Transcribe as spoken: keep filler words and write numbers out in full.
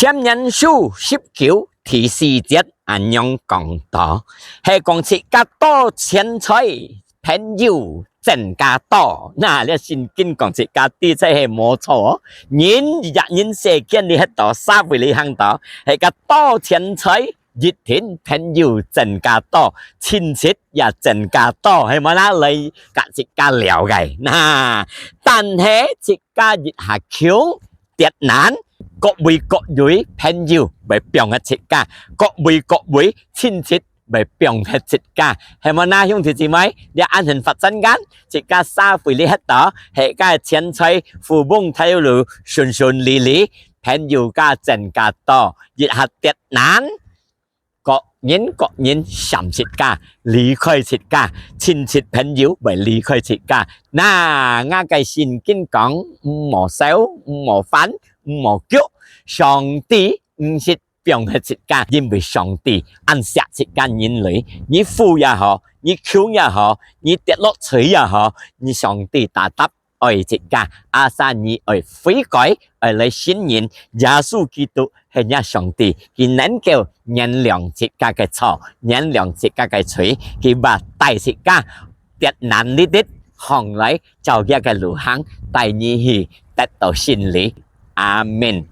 箴言書十九第四節恁樣講到，係講自家多錢財，朋友增加多。那，這聖經講自家的確係無錯哦。人，一人世間裡歇到，社會裡行到，係講多錢財，一定朋友增加多，親戚也增加多，係無啦？來佮自家了解。那，但係自家一下窮，跌難，各位各位朋友會放忒自家，各位各位親戚會放忒自家，係無啦，兄弟姊妹？這恁樣發展間，自家社會裡歇到，係講錢財、富翁大路順順利利，朋友家增加多，一下跌難，各人各人閃自家，離開自家，親戚朋友會離開自家。那，𠊎个聖經講，毋好愁，毋好煩，毋好急，上帝毋識放忒自家，因為上帝恁惜自家人類。你富也好，你窮也好，你跌落水也好，你上帝tetap愛自家，asal你愛悔改，愛來信認耶穌基督係若上帝，佢能夠原諒自家个錯，原諒自家个罪，佢會帶自家跌難裡底，䟘來照佢个路行，帶你去得到勝利。阿們。